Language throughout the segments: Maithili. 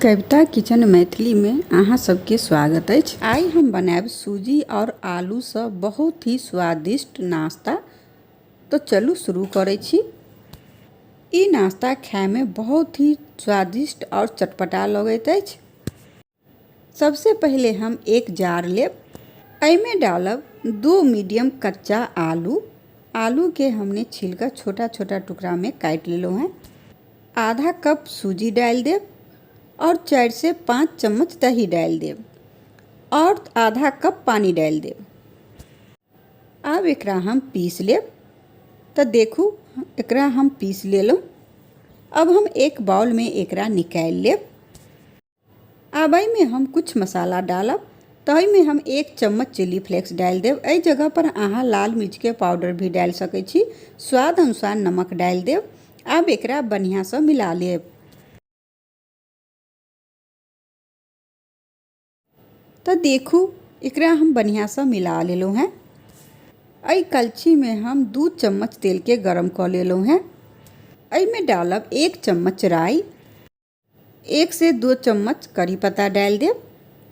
कविता किचन मैथिलीमे अहाँ सबके स्वागत अछि। आइ हम बनायब सूजी आओर आलूसँ बहुत ही स्वादिष्ट नाश्ता। तऽ चलू शुरू करै छी। ई नाश्ता खायमे बहुत ही स्वादिष्ट आओर चटपटा लगैत अछि। सबसे पहिले हम एक जार लेब, एहिमे डालब 2 मीडियम कच्चा आलू। आलू के हमने छील कर छोटा छोटा टुकड़ा में काट लेलहुँ हैं। आधा कप सूजी डाल देब और 4 से 5 चम्मच दही डाल देब और आधा कप पानी डाल देब। आब एकरा हम पीस लेब। तऽ देखू एकरा हम पीस लेलहुँ। अब हम एक बाउल में एकरा निकालि लेब। आब एहिमे हम किछु मसाला डालब। तऽ एहिमे हम 1 चम्मच चिली फ्लेक्स डालि देब। एहि जगहपर अहाँ लाल मिर्चके पाउडर भी डालि सकै छी। स्वाद अनुसार नमक डालि देब। आब एकरा बढ़िआँसँ मिला लेब। तऽ देखू एकरा हम बढ़िआँसँ मिला लेलहुँ हेँ। एहि कलछीमे हम 2 चम्मच तेलके गरम कऽ लेलहुँ हेँ। एहिमे डालब 1 चम्मच राई, 1 से 2 चम्मच करी पत्ता डालि देब।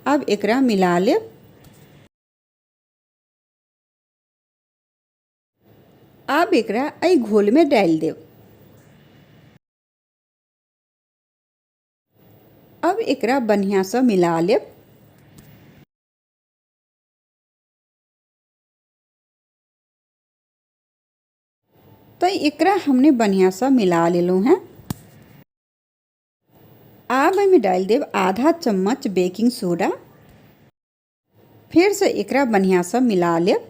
आब एकरा मिला लेब। आब एकरा एहि घोलमे डालि देब। अब एकरा बढ़िआँसँ मिला लेब। तऽ एकरा हमने बढ़िआँसँ मिला लेलहुँ हेँ। आब एहिमे डालि देब आधा चम्मच बेकिंग सोडा। फेरसँ एकरा बढ़िआँसँ मिला लेब।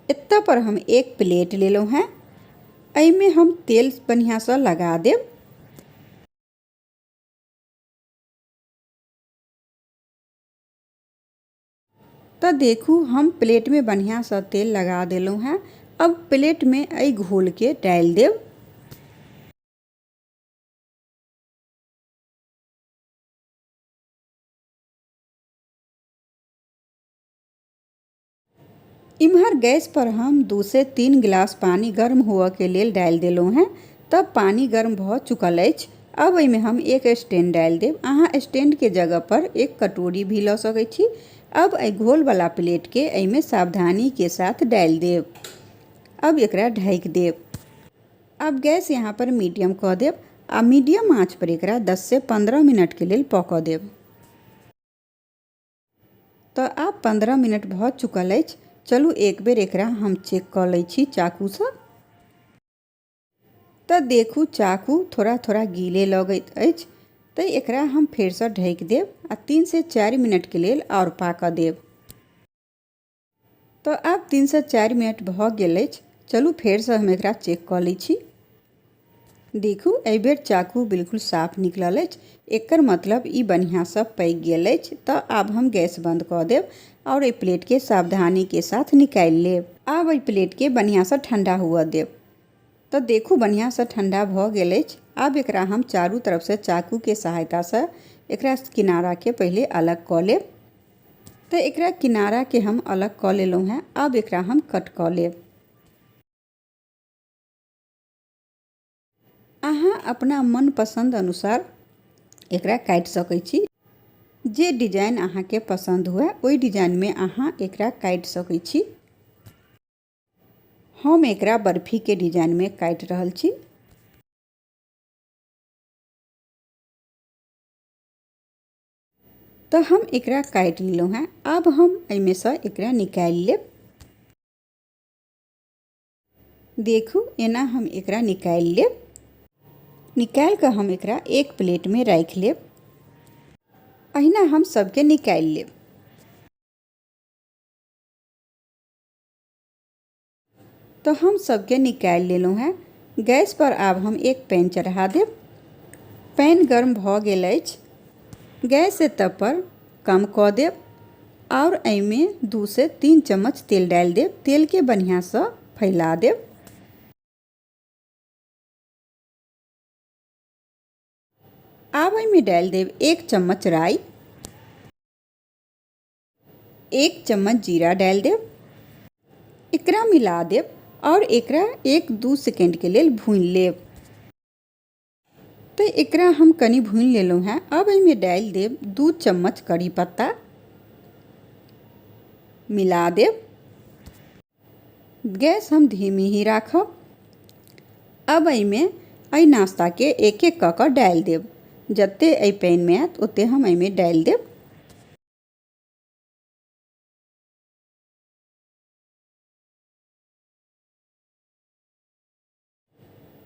एतऽ पर हम एक प्लेट लेलहुँ हेँ। एहिमे हम तेल बढ़िआँसँ लगा देब। तऽ देखू हम प्लेटमे बढ़िआँसँ तेल लगा देलहुँ हेँ। अब प्लेटमे एहि घोलके डालि देब। इम्हर गैस पर हम 2 से 3 गिलास पानी गर्म हुअ के लेल डालि देलहुँ हेँ। तब पानी गर्म भऽ चुकल अछि। अब एहिमे हम एक स्टैंड डालि देब। अहाँ स्टैंडके जगह पर एक कटोरी भी लऽ सकै छी। अब एहि घोलवला प्लेटके एहिमे सावधानीके साथ डालि देब। अब एकरा ढकि देब। अब गैस यहाँ पर मीडियम कऽ देब आ मीडियम आँच पर एकरा 10 से 15 मिनटके लेल पकऽ देब। तऽ आब 15 मिनट भऽ चुकल अछि। चलू एक बेर एकरा हम चेक कऽ लै छी चाकूसँ। तऽ देखू चाकू थोड़ा थोड़ा गीले लगैत अछि। तऽ एकरा हम फेरसँ ढकि देब आ 3 से 4 मिनटके लेल आओर पाकऽ देब। तऽ आब 3 से 4 मिनट भऽ गेल अछि। चलू फेरसँ हम एकरा चेक कऽ लै छी। देखू एहिबेर चाकू बिल्कुल साफ निकलल अछि। एकर मतलब ई बढ़िआँसँ पकि गेल अछि। तऽ आब हम गैस बंद कऽ देब आओर एहि प्लेटके सावधानीके साथ निकालि लेब। आब एहि प्लेटके बढ़िआँसँ ठण्डा हुअ देब। तऽ देखू बढ़िआँसँ ठण्डा भऽ गेल अछि। आब एकरा हम चारू तरफसँ चाकूके सहायतासँ एकरा किनाराके पहिले अलग कऽ लेब। तऽ एकरा किनाराके हम अलग कऽ लेलहुँ हेँ। आब एकरा हम कट कऽ लेब। अहाँ अपना मनपसन्द अनुसार एकरा काटि सकै छी। जे डिजाइन अहाँके पसन्द हुए ओहि डिजाइनमे अहाँ एकरा काटि सकै छी। हम एकरा बर्फीके डिजाइनमे काटि रहल छी। तऽ हम एकरा काटि लेलहुँ हेँ। आब हम एहिमेसँ एकरा निकालि लेब। देखू एना हम एकरा निकालि लेब। निकालि कऽ हम एकरा एक प्लेटमे राखि लेब। अहिना हम सबके निकालि लेब। तऽ हम सबके निकालि लेलहुँ हेँ। गैस पर आब हम एक पैन चढ़ा देब। पैन गर्म भऽ गेल अछि। गैस एतऽ पर कम कऽ देब आओर एहिमे 2 से 3 चम्मच तेल डालि देब। तेलके बढ़िआँसँ फैला देब। आब एहिमे डालि देब 1 चम्मच राई, 1 चम्मच जीरा डालि देब। एकरा मिला देब आओर एकरा 1-2 सेकेंडके लेल भूनि लेब। तऽ एकरा हम कनि भूनि लेलहुँ हेँ। अब एहिमे डालि देब 2 चम्मच करी पत्ता, मिला देब। गैस हम धीमी ही राखब। अब एहिमे एहि नाश्ताके एक एक कऽ कऽ डालि देब। जते एहि पैनमे आयत ओते हम एहिमे डालि देब।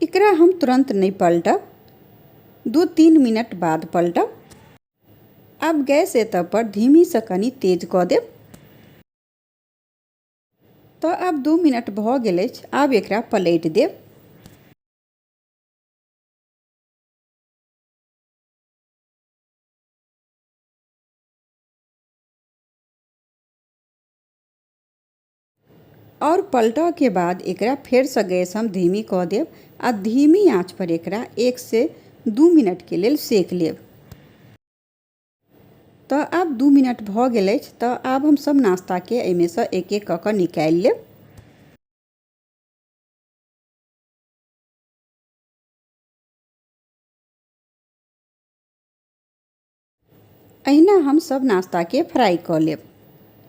एकरा हम तुरंत नहि पलटब, 2-3 मिनट बाद पलटब। आब गैस एतऽ पर धीमीसँ कनि तेज कऽ देब। तऽ आब 2 मिनट भऽ गेल अछि। आब एकरा पलटि देब। आओर पलटऽके बाद एकरा फेरसँ गैस हम धीमी कऽ देब आ धीमी आँच पर एकरा 1 से 2 मिनटके लेल सेक लेब। तऽ आब 2 मिनट भऽ गेल अछि। तऽ आब हम सब नाश्ताके एहिमेसँ एक एक कऽ कऽ निकालि लेब। एहिना हम सब नाश्ताके फ्राई कऽ लेब।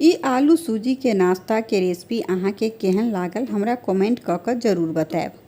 ई आलू सूजीके नाश्ताके रेसिपी अहाँके केहन लागल हमरा कमेंट कऽ कऽ जरूर बतायब।